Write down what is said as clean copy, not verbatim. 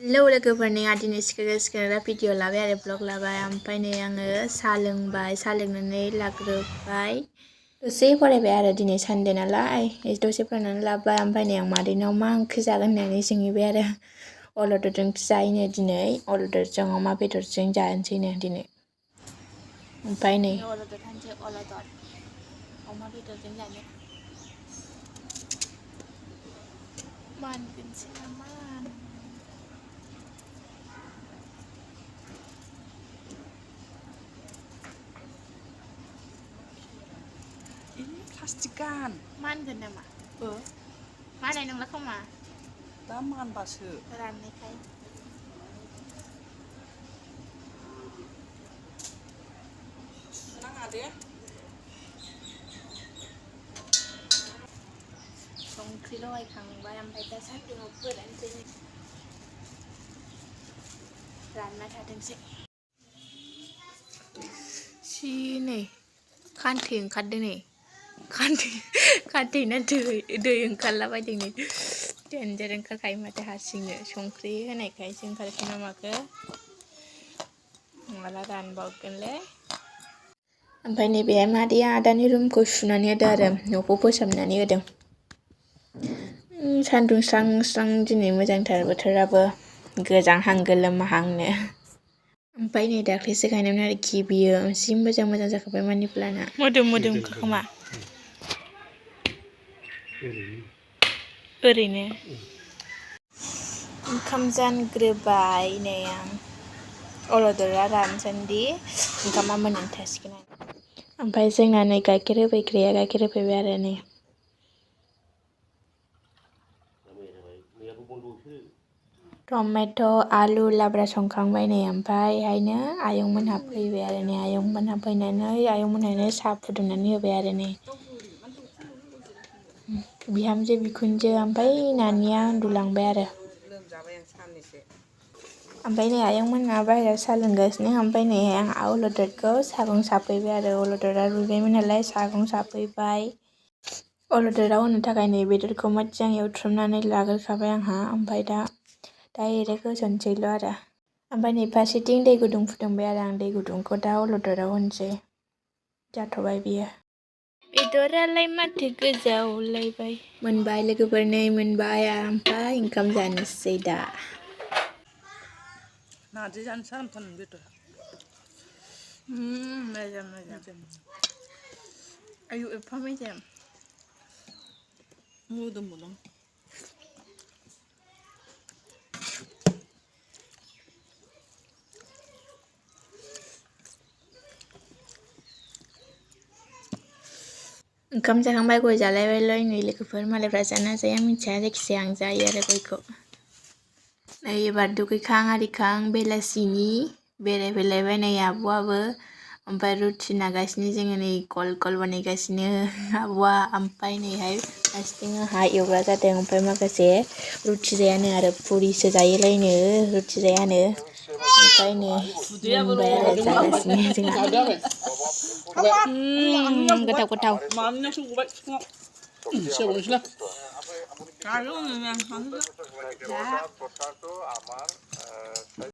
लोगोफोर नै दिनै सिखारग्रा भिडिअ लाबाय आरो ब्लग लाबाय ओमफ्राय नै आङो साहा लोंबाय साहा लोंनानै लाग्रोबाय दसे फरायबाय आरो दिनै सानडे नालाय दसे फरायनानै लाबाय ओमफ्राय नै आं मादैनाव मा ओंख्रि जागोन होननानै सोंहैबाय आरो अलदर ओंख्रि जायोनो दिनै अलदरजों अमा बेदरजों जानोसैनो दिनै ओमफ्राय नै अलदर थानोसै अलदर अमा बेदरजों जानो मानगोनसै नामा प्लास्टिकान मानगोन नामा माननाय नंला खोमा दा मानबासो राननायखाय सुनाङा दे संख्रि लगायखांबाय ओमफ्राय दा सान्दुङाव फोरानसै रानना थाथोंसै नै खान्थै ओंखारदों नै खान्थैना दै ओंखारलाबायदों नै देनजार ओंखारखायो माथो हारसिंनो संख्रि होनायखायसो ओंखारखो ना माखो माला रानबावगोनलै ओमफ्राय नैबेहाय मादैया आदानि रुमखौ सुनानै होदों आरो न'खौ फोसाबनानै होदों सान्दुं स्रां स्रां दिनै मोजांथार बोथोराबो गोजांहां गोलोमहांनो ओमफ्राय नै दाख्लैसो गायनायमोन आरोखि बियो जि मोजां जाखाबाय मानि प्लान्टआ मोदोम खोमा ओरैनो ओंखाम जानग्रोबाय नै आं अलदरा रानसान्दि ओंखामा मोननानै थासिगोन आं ओमफ्राय जोंना नै गाइखेर होफैग्राया गाइखेर होफैबाय आरो नै टमेट' आलु लाब्रा संखांबाय नै ओमफ्रायहायनो आयंमोनहा फैबाय आरो नै आयंमोनहा फैनानै आयंमोनहानो साहा फुदुंनानै होबाय आरो नै बिहामजो बिखुनजो ओमफ्राय नानिया उन्दुलांबाय आरो ओमफ्राय नै आयंमोनहा बाहेरायाव साहा लोंगासिनो ओमफ्राय नै आं अलदरखौ सागं साफैबाय आरो अलदरा रुइबायमोन नालाय सागं साफैबाय अलदराव होनो थाखाय नै बेदरखौ मोजां एवथ्रमनानै लाग्रोखाबाय आंहा ओमफ्राय दा डाइरेक्ट होसनसैल' आरो ओमफ्राय नै फारसेथिं दै गुदुं फुदुंबाय आरो आं दै गुदुंखौ दा अलदराव होनोसै जाथ'बाय बियो बेदरालाय माथो गोजावलायबाय मोनबाय लोगोफोर नै मोनबाय ओमफ्राय ओंखाम जानोसै दा नारजि जानोसै आरामथार बेदरा मेजेम आयु एफा मेजेम मोदोमबोदों ओंखाम जाखांबाय गय जालायबाय नै लोगोफोर मालायफ्रा जाना जाया मिथिया जायखिजाया आं जायो आरो गयखौ नै एबार दुगैखां आरिखां बेलासिनि बेरायफैलायबाय नै आब'आबो ओमफ्राय रुटि नागासिनो जोङो नै गल गल बानायगासिनो आब'आ ओमफ्राय नैहाय फारसेथिं आंहा एवग्रा जादों ओमफ्राय माखासे रुटि जायानो आरो पुरिसो जायोलायनो रुटि जायानो ओमफ्राय नै मोनबाय आरो जागासिनो जोंहा गोथाव मामिनावसो गबाय बिफाङाव सेवनोसैलाय